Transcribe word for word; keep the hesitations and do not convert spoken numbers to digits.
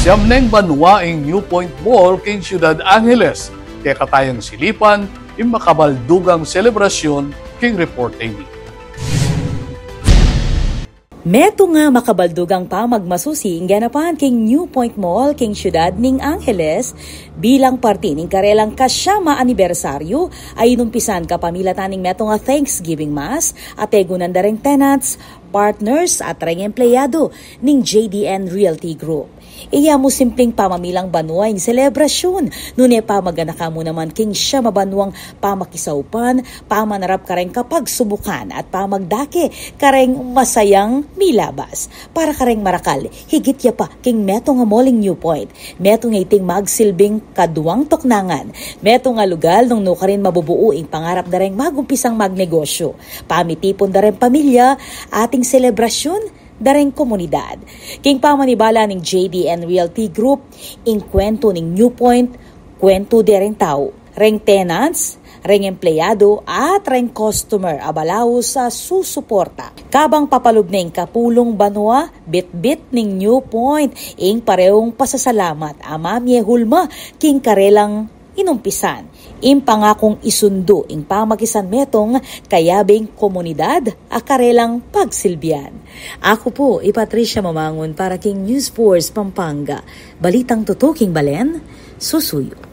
Siyam neng banua ing New Point Mall king Ciudad Angeles. Kekatayang silipan ing makabaldugang selebrasyun king reporte ini. Metung a makabaldugang pamagmasusi ing ganapan king New Point Mall king Ciudad ning Angeles bilang parti ning karelang kasyam a anibersaryu a inumpisan kapamilatan ning metung a Thanksgiving Mass a pegunan da reng tenants, partners at reng empleyado ning J D N Realty Group. Iya mu simpling pamamilang banua ing selebrasyun, nune pamaganaka mu naman king siyam a banuang pamakisaupan, pamanarap kareng kapagsubukan at pamagdake kareng masayang milabas. Para kareng marakal, higit ya pa king metung a mall ing New Point. Metung a iting magsilbing kaduang tuknangan, metung a lugal nung nukarin mabubuu ing pangarap da reng magumpisang magnegosyu, pamitipun da reng pamilya, ating selebrasyun da reng komunidad. King pamanibala ning J D N Realty Group, ing kwentu ning New Point, kwentu de reng tau, reng tenants, reng empleyado at reng customer a balaus a susuporta. Kabang papalub ne ing kapulung banua, bitbit ning New Point ing pareung pasasalamat a mamie hulma king karelang inumpisan, ing pangakung isundu ing pamakisan metung kayabing komunidad a karelang pagsilbian. Aku pu i Patricia Mamangun para king News Force Pampanga. Balitang tutuking balen, susuyu.